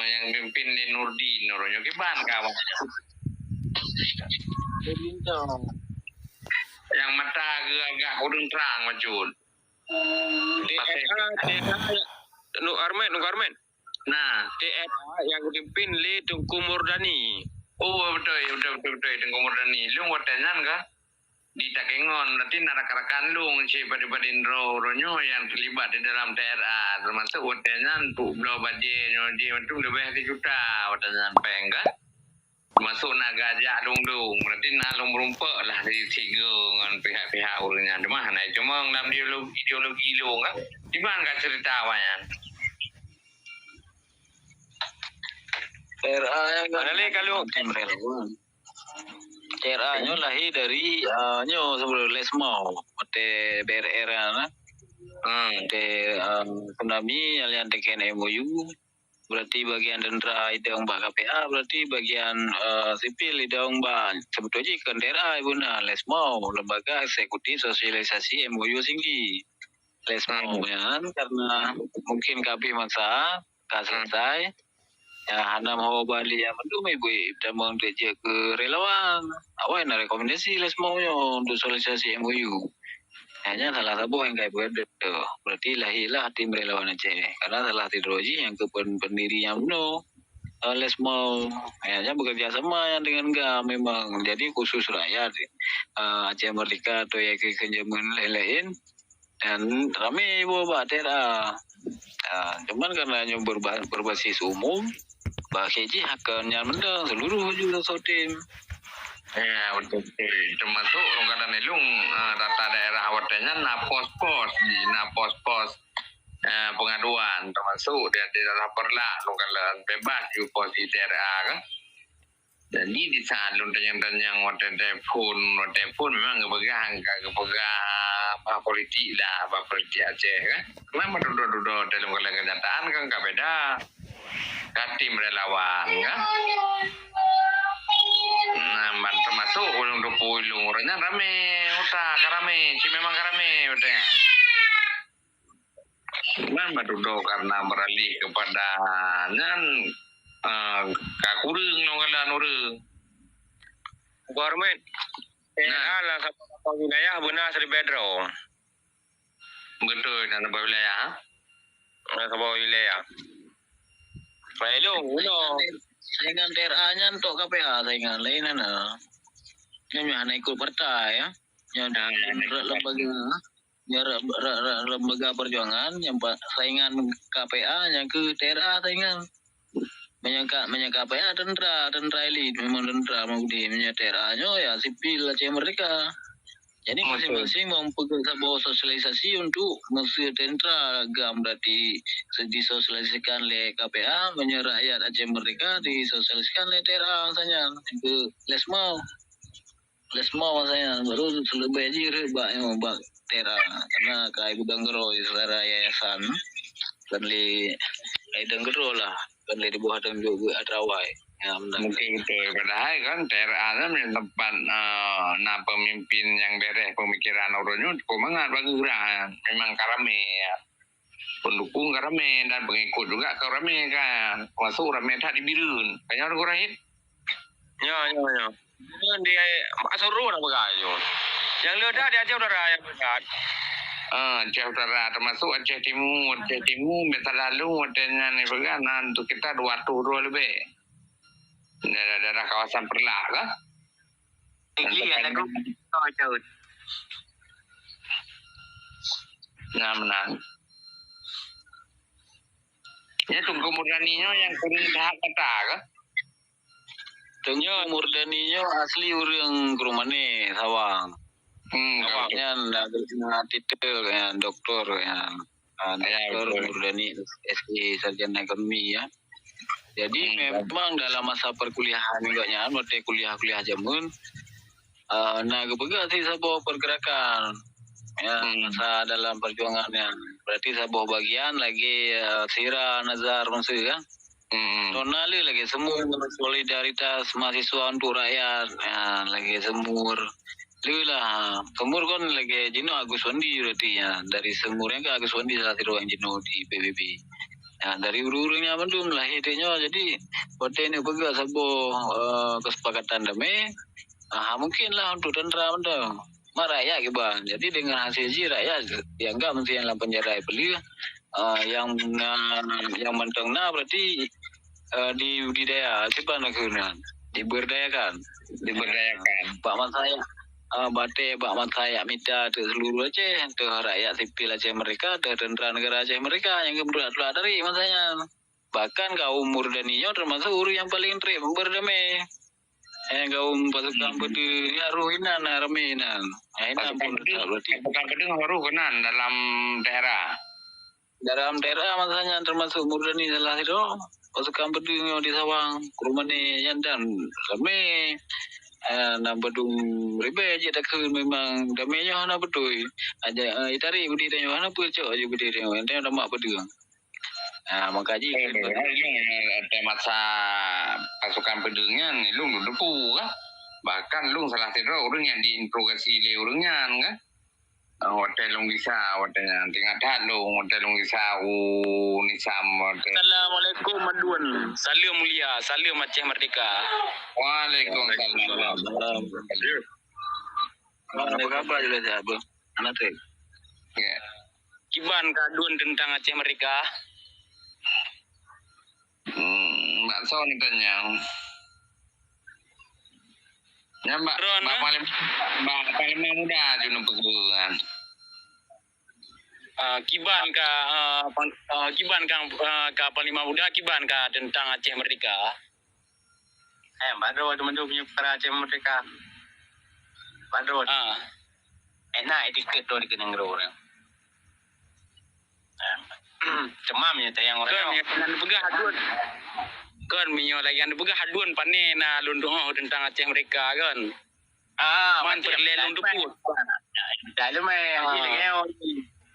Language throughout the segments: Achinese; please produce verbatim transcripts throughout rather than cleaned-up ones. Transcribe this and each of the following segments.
Nyang pimpin lé Nurdin, uroe nyoe kiban kawan. Nyang mata geuagak ureueng trang bacut. T F A, T F A, Nur Armed, Nur Armed. Nah. T F A nyang geupimpin lé Teungku Murdani. Oh, beutôi, beutôi, beutôi, beutôi, Teungku Murdani. Lôn watèe nyan ka di Takengon, berarti na rakan-rakan lôn cit padum-padum droe uroe nyoe nyang teulibat di dalam T R A, teumasuk watèe nyan Pu Bloe Bajèe nyoe jih mandum leubeh sijuta watèe nyan péng ka. Teumasuk na geujak lôn-lôn, berarti na lôn meurumpok lah di sigoe ngon pihak-pihak ureueng nyan. Cuma hana jicuma lam ideolo-, ideologi lôn kan. Di mana ka cerita awak nyan? T R A nyang Mana lé kalau Tim relawan. T R A nyoe lahé dari, ah, nyoe sebelum Lesmau, watèe B R R nyan, ah. Hmm. Watèe, ah, tsunami, nyang teuken M O U. Berarti bagian tentera idong bak K P A, berarti bagian, eh, sipil idong bak, sebetulnya jih kon T R A beuna, Lesmau, Lembaga Eksekutif Sosialisasi M O U Singgi. Lesmau Hmm. nyan karena mungkin ka habéh masa, ka Hmm. selesai. Ya, hana meuhaba lé nyang mandum ibu tamong teujeuet keu relawan. Awai na rekomendasi Lesmau nyoe untuk sosialisasi M O U. Hanya salah saboh nyang ka ipeugah tu. Berarti lahé lah tim relawan Aceh. Karena salah sidroe jih nyang keu pen-, pendiri nyang bunoe, eh, Lesmau. Ya, nyan bekerja sama nyan dengan GAM memang. Jadi khusus rakyat, eh, Aceh Merdeka atau ya ke, ke jameun lain-lain. Dan ramé iboh bak T R A. Ah, cuman karena nyoe berba-, berbasis umum, bak jih akan nyan mendeng seluruh ju sotim. Ya, betul, betul. Termasuk lôn kata ni lôn, ah, rata daerah watèe nyan na pos-pos di, na pos-pos, eh, pengaduan, termasuk di, di daerah Perlak lôn kata bebas ju pos di T R A kan. Jadi di saat lôn tanyong-tanyong watèe telepon, watèe telepon memang geupeugah, ka geupeugah bah politik lah, bah politik Aceh kan. Memang dudoe-dudoe watèe lôn kata kenyataan kan ka beda. Ka tim relawan kan. Nah, ban termasuk ulôn tupui lôn, ureueng nyan ramé, uta ka ramé, cit memang ka ramé watèe nyan. Cuman badudoe karena beralih kepada nyan, eh, ka kureueng lôn galak ureueng. Government. Nah. Alah, saboh-saboh wilayah beuna siribèe droe. Beutôi, na saboh wilayah. Na saboh wilayah. Baik, Long, unoe. Saingan T R A nyan tok K P A saingan lain na. Nyan hana ikut partai, ya. Nyan lembaga. Ya, ra-, ra-, ra-, lembaga perjuangan nyang pa-, saingan K P A nyang keu T R A saingan. Meunyoe ka, meunyoe K P A tentera, tentera elit, memang tentera Maudi. Meunyoe T R A nyoe ya sipil Aceh Merdeka. Jadi masing-masing mempeugah saboh sosialisasi untuk meuseu tentera GAM berarti se-, disosialisasikan lé K P A, meunyoe rakyat Aceh Merdeka disosialisasikan lé T R A misalnya, keu Lesmau. Lesmau saya baru seleubeh jih rhot bak nyoe bak T R A. Karena kai gudang gero secara yayasan. Kan lé kai gudang gero lah. Kan lé dibuah dan juga atrawai. Ya, benar. Mungkin betul. Padahal kan T R A kan yang tempat, eh, na pemimpin yang bereh pemikiran orang nyoe cukup mangat bagi gerak. Memang ka ramé, ya. Pendukung ka ramé dan pengikut juga ka ramé kan. Masuk ramé that di Bireuen. Kan nyan Teungku Rahim? Nyo, nyo, nyo. Di Asoro nak peugah nyo. Yang le that di Aceh Utara yang le that. Ah, Aceh Utara termasuk Aceh Timu, Aceh Timu, Beta Lalu, Aceh nyan ni peugah na untuk kita dua ratus dua lebih. Daerah-daerah kawasan Perlak kah? Tinggi ya lagu. Oh, jauh. Nah, menang. Ya, Teungku Murdani nyoe nyang kureueng that kata kah? Teungku Murdani nyoe asli ureueng Krueng Mané, Sawang. Hmm, Sawang nyan na, na titel nyan, doktor nyan. Ah, ya, doktor betul. Murdani S E, sarjana ekonomi ya. Jadi hmm, memang dalam masa perkuliahan juga nyan, waktu kuliah-kuliah jameun, eh, na geupeugah sit saboh pergerakan. Ya, hmm, masa dalam perjuangan nyan. Berarti saboh bagian lagi, eh, Sira Nazar maksud ya. Hmm. Nona le lagi Semur, solidaritas mahasiswa untuk rakyat. Ya, lagi Semur. Le lah. Semur kan lagi jinoe Agus Wandi berarti ya. Dari Semur yang ke Agus Wandi salah satu yang jinoe di P B B. Nah, dari ureuëng-ureuëng nyan mandum lahé tanyoe. Jadi, watée neupeugah saboh, eh, kesepakatan damai, ah, mungkin lah untuk tentera mantong. Mak rakyat kiban. Jadi, dengan hasil jih rakyat dianggap mesti yang dalam penjara peuleueh, eh, yang na, yang mantong na berarti, eh, di, di daya, siban lagée nyan, diberdayakan. Diberdayakan. Bak masa yang, eh, batée bak masa yang mita untuk seluruh Aceh, untuk rakyat sipil Aceh Merdeka, untuk tentera negara Aceh Merdeka yang geutulak-tulak dari masa nyan. Bahkan kaum Murdani nyoe termasuk ureuëng yang paling treb berdamai. Eh, kaum pasukan Peudeueng nyan roh inan, ramé inan. Ah, inan pun Peudeueng, tak berarti pasukan Peudeueng baru keunan dalam daerah. Dalam daerah masa nyan termasuk Murdani salah sidroe. Pasukan Peudeueng nyoe di Sawang, Kurmane nyan dan ramé. Eh, na Badung ribée jeuet takheun memang damai nyoe hana beutôi. Aja, eh, itari beudiri nyoe hana peucok je beudiri nyoe. Nyan mak Peudeueng. Ah, maka jih Eh, keuneuk betul. Lôn, eh, masa pasukan Peudeueng nyan, lôn duduk depan, kan. Bahkan lôn salah sidroe ureuëng yang diinterogasi lé ureuëng nyan, kan. Ah, watée lôn gisa, watée nyan, teuingat that lôn, watée lôn gisa u Nisam, watée. Assalamualaikum, Madun. Salam mulia, salam Aceh Merdeka. Waalaikumsalam. Waalaikumsalam. Apa khabar, jelas sihat, Bro? Hana treb. Ya. Kiban kah Dun teuntang Aceh Merdeka? Hmm, bak soe neutanyong? Nyan bak, Ron, bak eh? Parlim-, bak Parlemen Muda aju neupeugah. Ah, kiban ka, ah, pan-, ah, kiban ka, ah, ka Parlemen Muda, kiban ka teuntang Aceh Merdeka? Eh, bak droe teumandum nyoe peukara Aceh Merdeka. Bak droe. Ah. Enak etiket droe dikeue nanggroe nyoe. Eh, cuma meunyoe tayang ureueng Kon nyoe. Meunyoe lagèe neupeugah Adun. Kon meunyoe lagèe neupeugah Adun, pané na lôn deungö teuntang Aceh Merdeka, kon. Ah, man peureulèe lôn teupeu. Dah lemai, ah, lagi lagèe nyoe.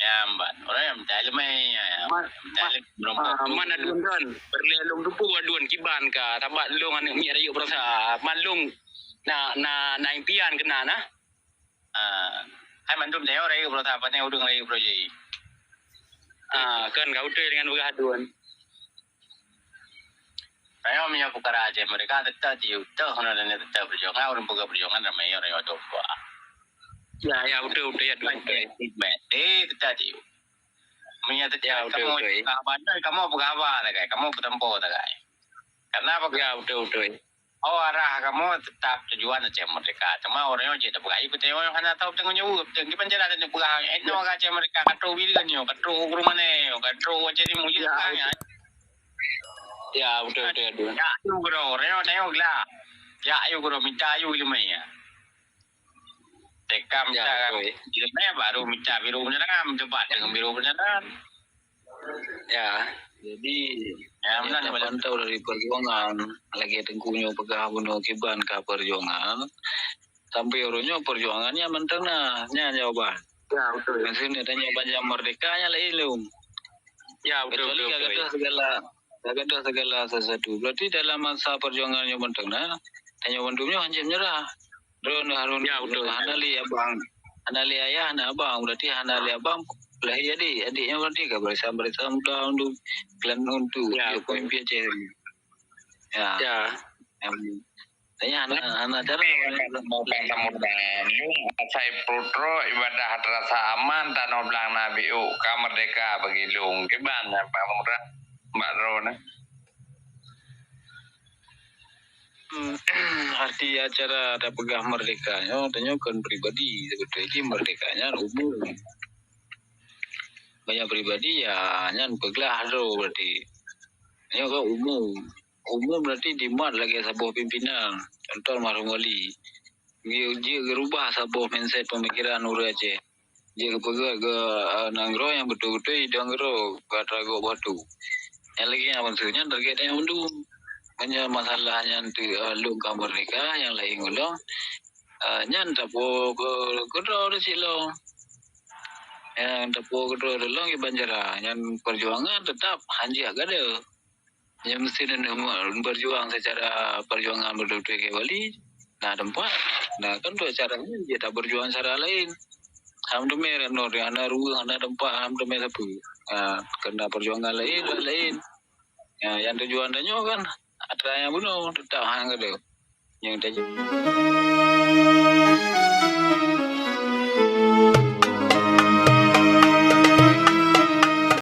Ya, mban. Orang yang mencari lemai, ya, ya. Man, mencari man, ah, man Adun kan. Peureulèe lôn teupeu Adun kiban ka. Sabat lôn aneuk miet rayeuk peurasa. Man lôn na, na, na impian keunan, nah. Ah, hai mandum tanyoe rayeuk peurasa, pané ureueng rayeuk peurasa. Ah, kan ka utôi dengan peugah Adun. Tanyoe meunyoe peukara Aceh Merdeka teutap tiyup, toh na dan teutap peujuangan, ureueng peugah peujuangan ramè nyoe rayeuk tumpok. Ya, ya, beutôi, beutôi, ya, Adun, beutôi. Eh, teutap tiyup. Meunyoe teutap, ya, beutôi, kamoe beutôi. Peugah haba, kamoe peugah haba sagai, kamoe peutampo sagai. Karena apa? Ya, beutôi, beutôi. Oh, arah kamoe teutap tujuan Aceh Merdeka. Teuma ureueng nyoe jeuet tapeugah, "Ih, keutai nyoe hana tau tanggong jaweueb." Di penjara dan peugah, "Eh, nyoe ka Aceh Merdeka, ka trok bileuen nyoe, ka trok u Rumah Nyoe, ka trok Aceh Timu." Jeuet peugah nyan. Ya, beutôi, beutôi, beutôi. Ya, ayu keudroe, ureueng nyoe tanyoe glah. Ya, ayu keudroe, mita ayu ileumèe. Teka mita, ya, beutôi, ileumèe, baru mita biru peunyerangan, debat dengan biru peunyerangan. Ya, jadi, ya, meunan, tapantau dari perjuangan, lagèe Teungku nyoe peugah bunoe kiban ka perjuangan, sampai uroe nyoe perjuangan nyan mantong na, nyan jawaban. Ya, beutôi. Maksudnya, tanyoe bansa merdeka nyan laén lom. Ya, beutôi, kecuali beutôi, beutôi. Ka gadoh segala, ka gadoh segala sesuatu. Berarti dalam masa perjuangan nyoe mantong na, tanyoe bandum nyoe hanjeuet menyerah. Droeneuh harun, ya, beutôi, hana lé abang, hana lé ayah, hana abang, berarti hana lé abang, lahé adék. Adék nyan berarti ka barisan-barisan muda untuk, klan untuk, ya, pemimpin Aceh. Ya. Ya. Em, tanya hana, hana cara. Bang Samudra, lôn asai pruet droe ibadah terasa aman, tanoh blang na biôk, ka merdeka bagi lôn. Kiban, Bang Samudra? Bak droeneuh. Hmm, arti acara tapeugah merdeka nyoe, tanyoe kon pribadi, sebetul jih merdeka nyan umum. Banyak pribadi, ya, nyan peuglah droe berarti. Nyoe kan umum. Umum berarti dimat lagèe saboh pimpinan, contoh almarhum Wali. Jeuet, jeuet geurubah saboh mindset pemikiran ureueng Aceh. Jeuet geupeugah keu, eh, nanggroe nyang beutôi-beutôi idong keudroe ka taragok bak atu. Nyang lagèe nyan maksud nyan target tanyoe mandum. Meunyoe masalah nyan tu, eh, lôn ka merdeka, nyang laén ulôn, eh, nyan tapo keu, keudroe cit lôn. Nyang tapo keudroe lôn kiban cara, nyan perjuangan teutap hanjeuet gadoh. Nyan meusti neuneuk berjuang secara perjuangan beutôi-beutôi keu Wali. Na teumpat, na kan dua cara nyan jeuet taberjuang cara laén. Hana teumé inoe, hana ruweueng, hana teumpat, hana teumé sapeue. Ha, keureuna peujuangan laén, laén. Ha, nyang tujuan tanyoe kan atra nyang bunoe, teutap han keudeh. Nyang tanyoe